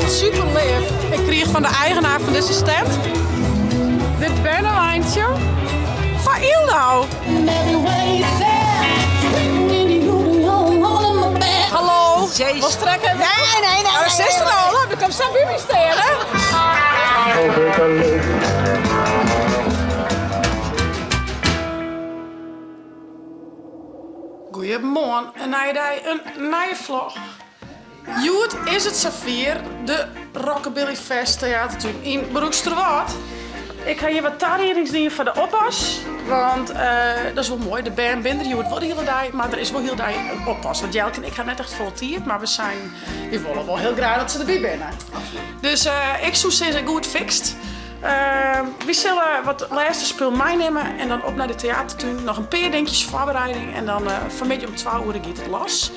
echt super leaf. Ik kriich fan de eigenaar fan dizze stand dit berneweintsje foar Yldau. Hallo, Wolst der ek even? Nee, nee, nee. Oh, sitst der al op? Do komst sa by my stean, hè? Goeiemoarn, in nije dei, in nije vlog. Hjoed is it safier, de Rockabilly Fest Teatertún yn Broeksterwâld. Ik ha hjir wat tariedings dien foar de oppas, want dat is wol moai, de bern binne der hjoed wol de hiele dei, mar der is wol hiel dei in oppas. Want Jelke en ik ha net echt folle tiid, mar we seinen, wy wolle wol hiel graach dat se derby binne. Dus ik soe sizze, goed fikst. Wy sille wat lêste spul meinimme en dan op nei de teatertún. Noch in pear dinkjes foarbereiding en dan fanmiddei om twa oere giet it los.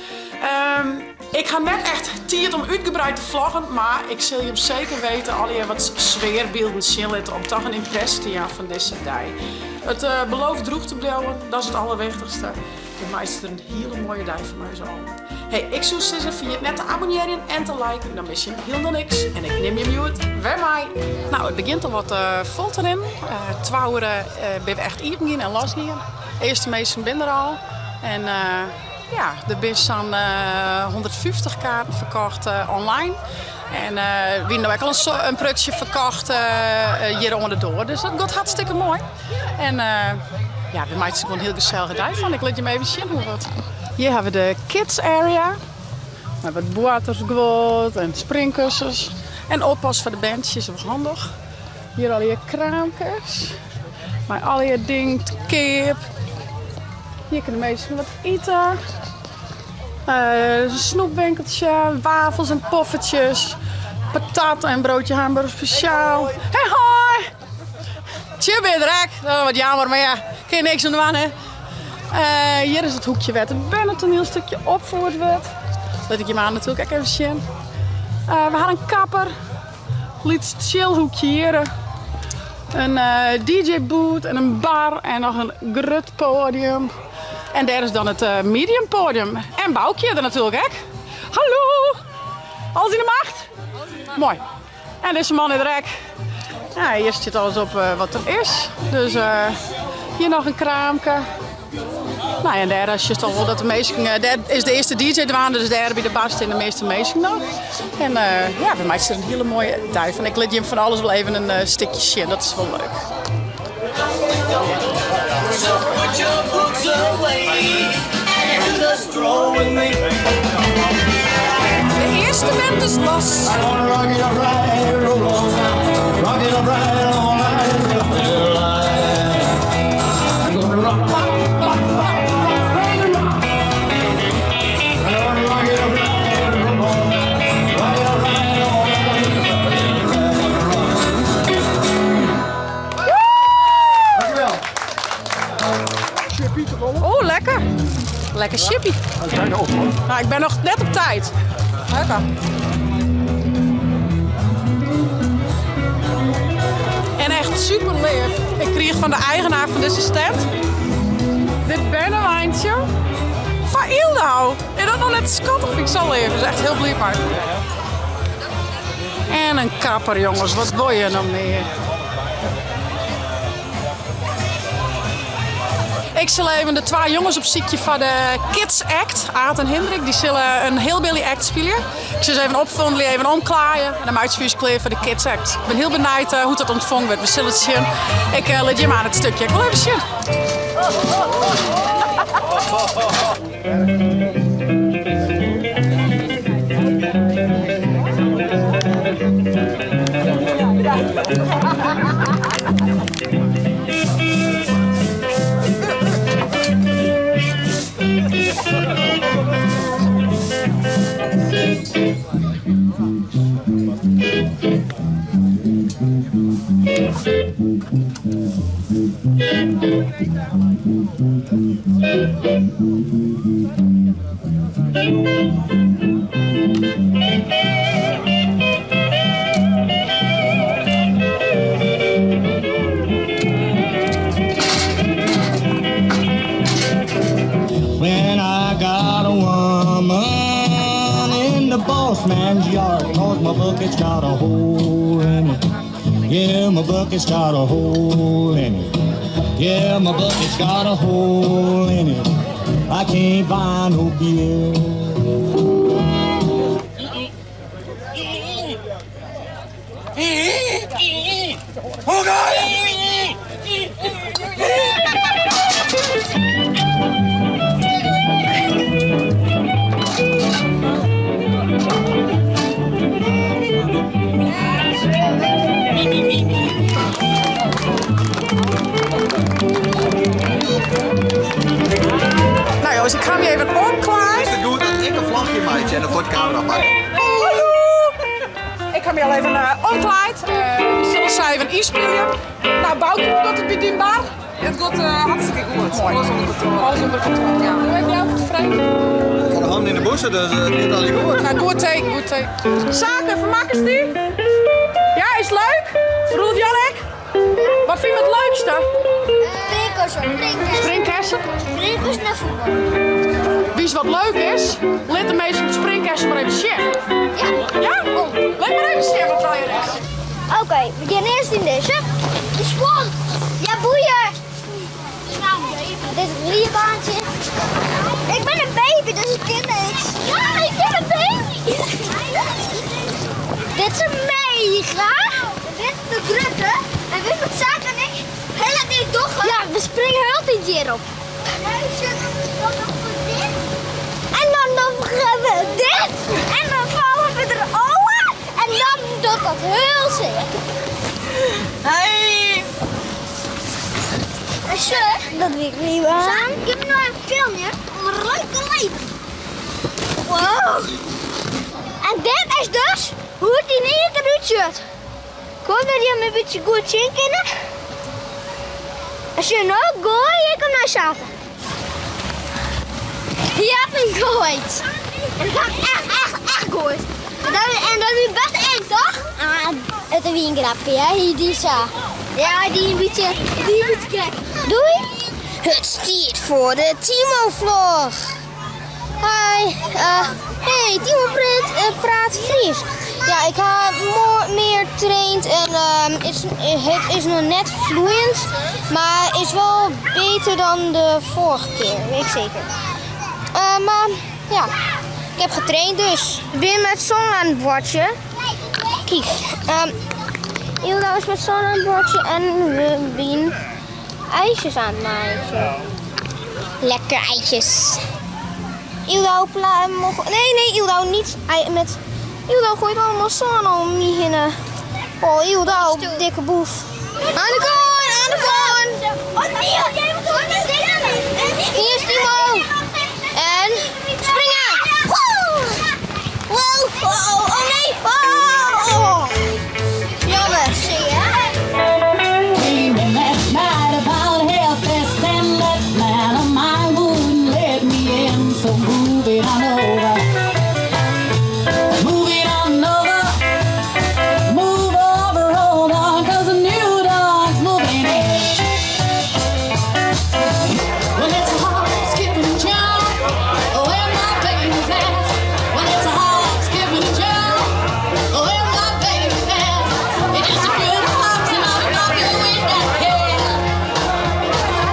Ik ha net echt tiid om útgebreid te vloggen, mar ik sil jim seker weten allegear wat sfearbylden sjen litte om toch in ympresje te jaan fan dizze dei. It belooft drûch te bliuwen, dat is it allerwichtichste. We meitsje der in hiele moaie dei fan mei ús allen. Hey, ik soe sizze, ferjit net te abonnearjen en te liken, dan mis je hielendal niks. En ik nim jim hjoed wer mei. Nou, it begjint al wat fol te rinnen. Twa oere binne we echt iepen gien en los gien. Earste minsken binne der al. En ja, der binne sa'n 150 kaarten ferkocht online. En we wiene no ek al in prutsje ferkocht hjir oan de doar. Dus dat giet hartstikke moai. En ja, we meitsje der gewoan in hiel gesellige dei fan. Ik lit jim even sjen hoe wat. Hjir hawwe we de kids area. Mei wat boartersguod en springkussens. En oppas foar de berntsjes, wol handich. Hjir allegear kraamkes. Mei allegear dingen te keap. Hjir kinne de minsken wat ite. In snoepwinkeltsje, wafels en poffertjes. Patat en broodje hamburger spesjaal. Hey hoi! Tsjip is der ek. Oh, wat jammer, mar ja, kin niks oan dwaan, hè. Hjir is it hoekje wêr't it bernetoanielstukje opfierd wurdt. Lit ik jim aan natuerlik ek even sjen. We ha in kapper. Lyts chillhoekje hjir. In DJ-booth en in bar en noch in grut poadium. En dêr is dan it medium poadium. En Boukje der natuerlik ek. Hallo! Alles yn de macht? Moai. En dizze man is der ek. Ja, hjir stiet alles op wat der is. Dus hjir noch in kraamke. Nou ja, en dêr sjochst al wol dat de minsken, dêr is de earste DJ dwaande, dus dêr by de bar stean de measte minsken noch. En ja, we meitsje der in hiele moaie dei fan. Ik lit jim fan alles wol even in stikje sjen, dat is wol leuk. De earste band is los. Oh, lekker. Lekker chippy. Nou, ik ben noch net op tijd. Lekker. En echt super leaf. Ik kriich fan de eigenaar fan dizze stand dit berneweintje foar Yldau. Is dat noch net skattich? Fyn ik sa leaf. Is echt hiel bliid mei. En in kapper, jonges. Wat wol je noch mear? Ik sil even de twa jonges opsykje foar de Kids Act. Aad en Hindrik, dy sille in Hillbilly Act spylje. Ik sil se even opfondelje, even omklaaie en dan meitsje we ús klear foar de Kids Act. Ik bin hiel benijd hoe't dat ûntfongen wurdt. We sille it sjen. Ik lit jim aan it stukje. Ik wol even sjen. When I got a woman in the boss man's yard, cause my bucket's got a hole in it. Yeah, my bucket's got a hole in it. Yeah, my bucket's got a hole in it. I can't buy no beer. Nou jongens, ik ga my even omklaaien. Is it goed dat ik in vlogje meitsje en dan foar de kamera pakke? Hallo! Ik ha my al even omklaaid. We sille sa even ynspylje. Nou Boukje, hoe giet it by dyn bar? It giet hartstikke goed. Moai. Alles ûnder kontrôle. Alles ûnder kontrôle. Ja. Hoe even jou tevreden? Ik ha de hannen yn de bûse, dus it giet allegear goed. Nou, goed teken, goed teken. Sake, fermakkest dy? Ja, is it leuk? Roelf Jan ek? Wat fyn je it leukste? Springkessen. Springkessen? Springkessen en voetbal. Witst wat leuk is? Lit de minsken it springkessen mar even sjen. Ja. Ja? Kom, lit mar even sjen wat der is. Oké, we gaan eerst in deze. De swan. Ja, boeien. Dit is een liebaantje. Ik ben een baby, dus ik ken niks. Ja, ik ben een baby. Dit is een mega. Dit is de grutte. En weet wat Zaak en ik heel het dogge? Ja, we springen heel de tijd hierop. Dit. En dan dogge we dit. En dan vallen we er over. En dan doet dat heel zeer. Hey! Zo, dat weet ik niet waar. Sam, ik heb nog een filmpje om een leuke leven. Wow. En dit is dus hoe het in één keer uitziet. Ik hoop dat je hem een beetje goed zien kunnen. Als je nou gooit, ik kom naar zaten. Je hebt hem gegooid. En ik heb echt, echt, echt gegooid. En dat is best eng, toch? Ah, het is een grapje, hè? Die is Ja, die een beetje, die een beetje gek. Doei. Het stiert voor de Timo-vlog. Hi. Hey, Timo praat Fries. Ja, ik heb meer traind en het is nog net vloeiend, maar is wel beter dan de vorige keer, weet ik zeker. Maar ja, ik heb getraind dus. Weer met zon aan het bordje. Kijk, Ilda is met zon aan het bordje en we zijn ijsjes aan het maken. Lekker ijsjes. Ilda mocht, nee, nee, Ilda niet met. Ilda gooit allemaal zon om me heen. Oh, Ilda, dikke boef. Aan de kant, aan de kant. Oh nee, jij moet ook niet Hier is Timo. En springen. Wow, wow, oh, oh nee. Oh, oh. Jammer, zie je? Dreaming last night about half past 10. That man of mine wouldn't let me in, so move it on over. Move it on over. Move over, hold on, 'cause the new dog's moving in. Well, it's a hop, skip and jump. Oh, where my baby's at. Well, it's a hop, skip and jump. Oh, where my baby's at. It's just a few hops and I'll be knocking with that cat.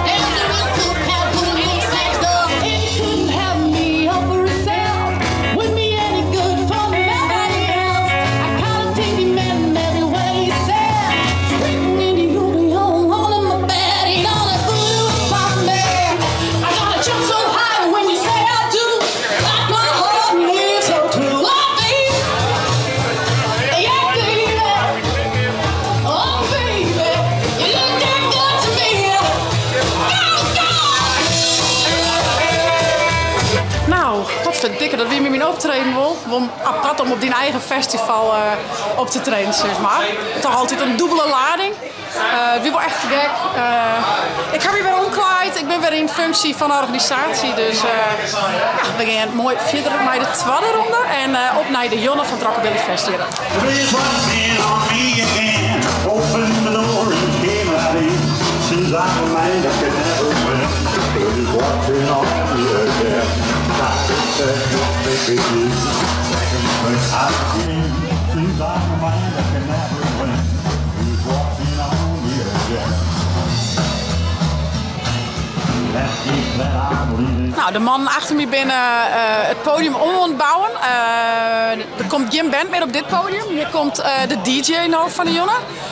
There's a real cool cat who lives next door. If you couldn't have me all for yourself, wouldn't be any good for nobody else. I kinda take the man every way he said. Springing into you, be all alone in my bed. Ain't all that voodoo about me. I gotta jump so high when you say I do. Like my heart lives so true. Oh, baby. Yeah, baby. Oh, baby. You look that good to me. Go, go! Nou, wat verdikke, dat wie met mijn optreden wil. Wol apart om op dyn eigen festival op te treden, zeg mar. Toch altyd in dûbelde lading. Het wie wol echt te gek. Ik ha my wer omklaaid. Ik bin wer yn funksje fan de organisaasje. Dus ja, we gean moai fierder mei de twadde ronde. En op nei de jûn fan it Rockabilly Festival. The police walked in on me again. Opened the door and came right in. Seems like a man that could never win. But he's watching on me again. I could say, take it easy. Second, third, I I'm a man that can never win, who's walking on the edge. That gig that I'm leaving. Nou, de mannen achter my binne it podium om oan it bouwen. Der komt gjin band mear op dit podium. Hjir komt de DJ no fan de jûn.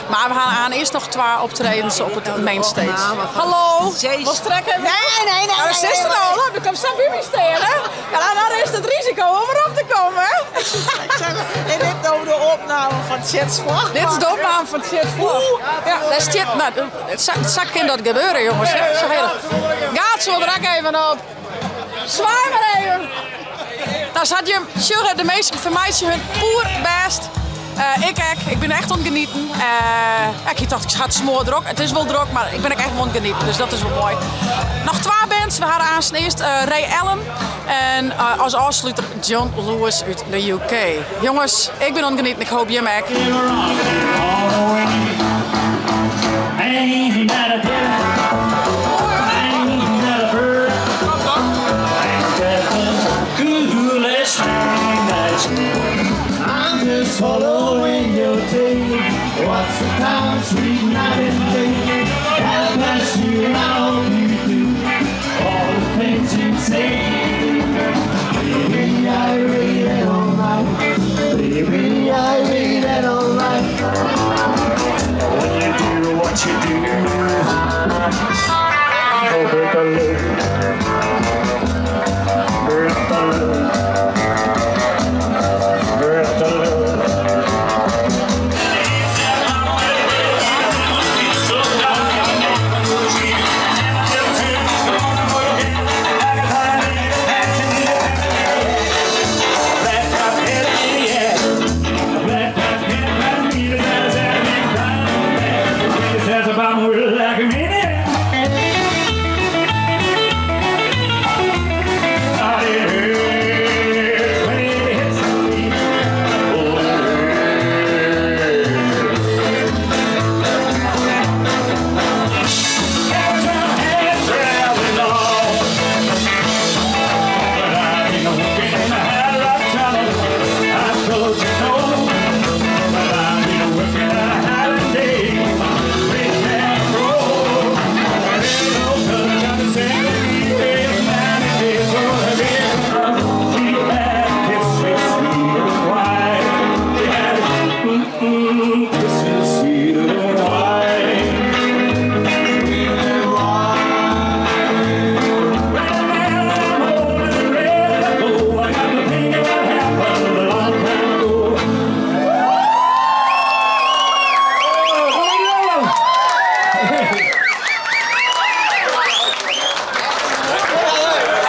Mar we ha aan earst noch twa optredens op it mainstage. Hallo, wolst trekke? Nee, nee, nee. Nou, dan sitst der al op. Do komst sa by my stean, hè? Ja, dan rinst it risiko om derop te kommen, hè? Is dit no de opname fan Tsjits Vlog? Dit is de opname fan Tsjits Vlog. Ja, dêr stiet, no, sa kin dat gebeure, jonges. Sa heerlik. Gaat zo der ek even op. Swaai mar even. Nou, sa't jim sjogge, de minsken fermeitsje hun poerbêst. Ik ek. Ik bin echt oan it genieten. Ik hie tocht, ik ha it smoardrok. It is wol drok, mar ik bin ek echt wol oan it genieten, dus dat is wol moai. Noch twa bands. We hawwe aanst earst Ray Allen en as ôfsluter John Lewis út de UK. Jonges, ik bin oan it genieten. Ik hoop jim ek.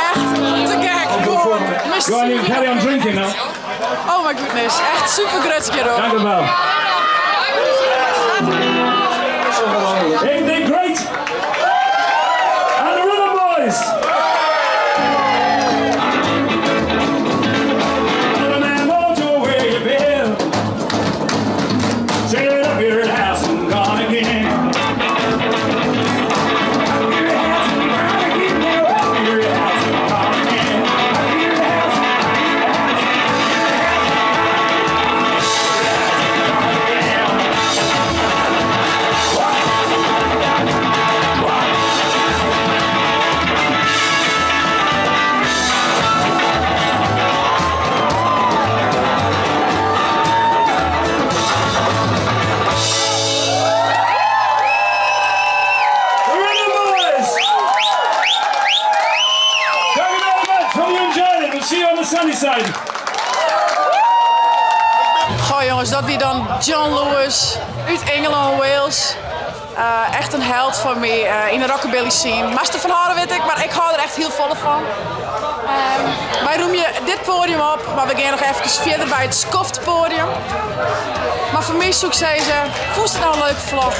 Echt te gek. Gewoan Oh my goodness, echt super grutsk hjirop. Dank u wel. Ain't they great? And the Rhythm Boys! Another man won't know where you been. Set up your house and gone again. Up your house and gone again. Now up your house and gone again. Up your house, up your house, The Rhythm Boys! Thank you very much. Hope you enjoyed it. We'll see you on the sunny side. Goh jongens, dat wie dan John Lewis út Ingelân, Wales. Echt in held foar my yn de rockabilly scene. Moatst derfan hâlde wit ik, mar ik hâld der echt hiel folle fan. Wy rûmje dit poadium op, mar we gean noch efkes fierder by it skoftpoadium. Mar foar my soe ik sizze, fûnst it no in leuke vlog?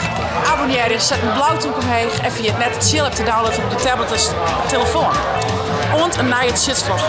Abonnearje, set in blau tûk omheech en ferjit net de Tsjil app te downloaden op de tablet of telefoan. Oant in nije Tsjitsvlog.